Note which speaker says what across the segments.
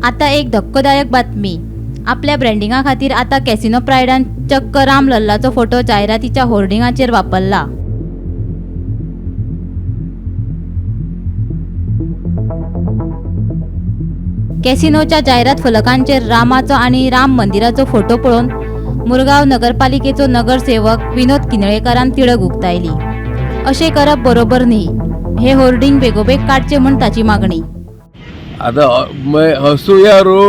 Speaker 1: आतां एक धक्कोदायक बातमी. आपल्या ब्रँडिंगा खातीर आतां कॅसिनो प्रायडान चक्क राम लल्लाचो फोटो जायरातीच्या होर्डिंगाचेर वापरला. कॅसिनोच्या जायरात फलकांचेर रामाचो आनी राम मंदिराचो फोटो पळोवन मुरगांव नगरपालिकेचो नगरसेवक विनोद किनळेकारान तिडक उक्तायली. अशें करप बरोबर न्ही. हे होर्डिंग बेगोबेग काडचें म्हूण ताची मागणी.
Speaker 2: आतां मागीर हसू या रो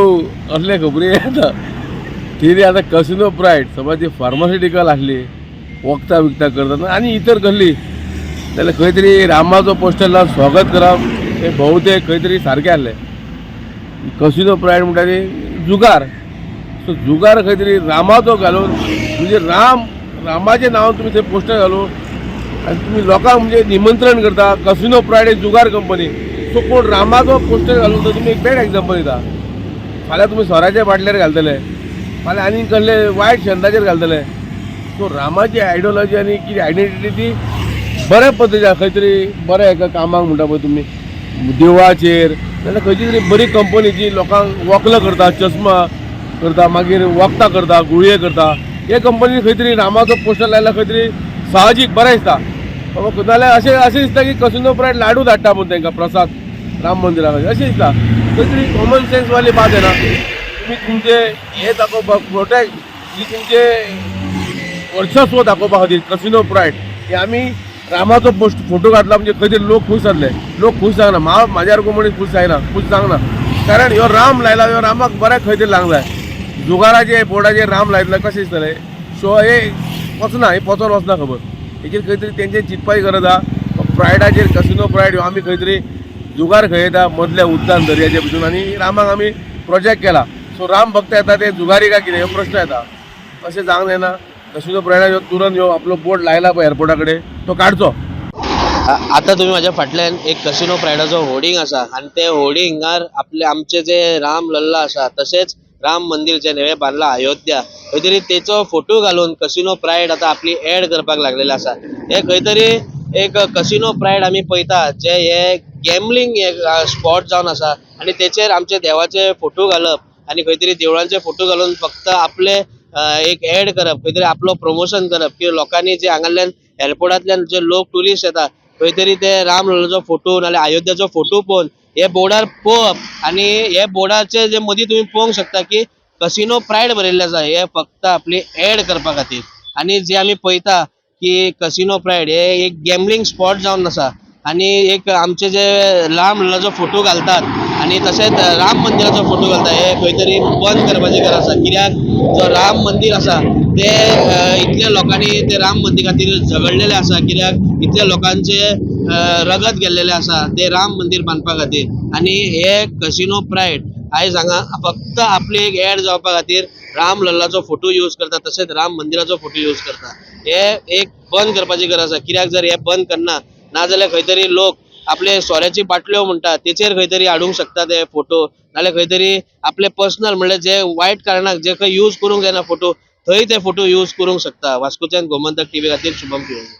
Speaker 2: असले खबरी येता. ती आतां कसिनो प्रायड समज ती फार्मास्युटिकल आसली, वखदां विकतां करतात आनी इतर कसली जाल्यार खंय तरी रामाचो पोस्टर लावन स्वागत करप हें बहुतेक खंय तरी सारकें आसलें. कसिनो प्रायड म्हणटा ती जुगार. सो जुगार खंय तरी रामाचो घालून म्हणजे राम रामाचें नांव तुमी थंय पोस्टर घालून आनी तुमी लोकांक म्हणजे निमंत्रण करता. कसिनो प्रायड ही जुगार कंपनी. सो कोण रामाचो पोस्टर घालून तर तुमी एक बॅड एग्जाम्पल दिता. फाल्यां तुमी सोऱ्याच्या बाटल्यार घालतले, फाल्यां आनी कसले वायट छंदाचेर घालतले. सो रामाची आयडियोलॉजी आनी कितें आयडेंटिटी ती बऱ्या पद्दतीन खंय तरी बऱ्या एका कामाक म्हणटा पळय तुमी देवळाचेर नाल्यार खंयची तरी बरी कंपनी जी लोकांक वक्ल करता, चश्मा करता, मागीर वखदां करता, गुळये करता, हे कंपनी खंय तरी रामाचो पोस्टर लायल्यार खंय तरी साहजीक बरें दिसता. नाल्यार अशें अशें दिसता की कसिनो प्रायड लाडू धाडटा म्हूण तांकां प्रसाद राम मंदिरा खातीर अशें दिसता. खंय तरी कॉमन सेन्स वाली बात येना. तुमी तुमचे हे दाखोवपाक प्रोटेक्ट जी तुमचे वर्चस्व दाखोवपा खातीर कसिनो प्रायड हे आमी रामाचो पोस्ट फोटो घातला म्हणजे खंय तरी लोक खूश जातले. लोक खूश जायना, म्हाज्या सारको मनीस खूश जायना, खूश जावंक ना. कारण ह्यो राम लायला, ह्यो रामाक बऱ्याक खंय तरी लागूंक जाय. जुगाराचे बोर्डाचेर राम लायतले कशें दिसतलें? सो हे वचना, हे पचोन वचना खबर. हेचेर खंय तरी तेंचे चिंतपाची गरज आहा. प्रायडाचेर कसिनो प्रायड ह्यो आमी खंय तरी जुगार खेळयता मदल्या उदकान दर्याच्या भितून आनी रामाक आमी प्रोजेक्ट केला. सो राम भक्त येता ते जुगारी काय कितें हो प्रश्न येता. अशें जावंक जायना. कसिनो प्रायडान ह्यो तुरंत ह्यो आपलो बोर्ड लायला पळय एअरपोर्टा कडेन तो काडचो.
Speaker 3: आता तुम्ही माझ्या फाटल्यान एक कसिनो प्रायडाचो होर्डिंग आसा आनी ते होर्डिंगार आपले आमचे जे राम लल्ला आसा तशेंच राम मंदिर जे नवें बांदलां अयोध्या, खंय तरी तेचो फोटो घालून कसिनो प्रायड आतां आपली एड करपाक लागलेले आसा. हे खंय तरी एक कसिनो प्रायड आमी पळयता जे हे गॅमलिंग स्पॉट जावन आसा आनी तेचेर आमचे देवाचे फोटो घालप आनी खंय तरी देवळांचे फोटो घालून फक्त आपले एक एड करप, खंय तरी आपलो प्रमोशन करप की लोकांनी जे हांगासरल्यान एअरपोर्टांतल्यान जे लोक ट्युरिस्ट येता खंय तरी ते राम लल्लाचो फोटो नाल्यार अयोध्याचो फोटो पळोवन हे बोर्डार पळोवप. आनी हे बोर्डाचे जे मदीं तुमी पळोवंक शकता की कसिनो प्रायड बरयल्लें आसा, हे फक्त आपली एड करपा खातीर. आनी जे आमी पळयता की कसिनो प्रायड हे एक गॅमलिंग स्पॉट जावन आसा आनी एक आमचे जे राम लल्लाचो फोटो घालतात आनी तशेंच राम मंदिराचो फोटो घालता, हे खंय तरी बंद करपाची गरज आसा. कित्याक जो राम मंदिर आसा ते इतल्या लोकांनी ते राम मंदिर खातीर झगडलेले आसा, कित्याक इतल्या लोकांचे रगत गेल्लेले आसा ते राम मंदिर बांदपा खातीर. आनी हे कसिनो प्रायड आयज हांगा फक्त आपली एक एड जावपा खातीर राम लल्लाचो फोटो यूज करता तशेंच राम मंदिराचो फोटो यूज करता. हे एक बंद करपाची गरज आसा. कित्याक जर हे बंद करना नाजाल्यार खंय तरी लोक आपले सोऱ्याची बाटल्यो म्हणटा तेचेर खंय तरी हाडूंक शकता ते फोटो, नाल्यार खंय तरी आपले पर्सनल म्हणल्यार जे वायट कारणाक जे खंय यूज करूंक जायना फोटो थंय ते फोटो यूज करूंक शकता. वास्कोच्यान गोमंतक टीव्ही खातीर शुभम पिळवणी.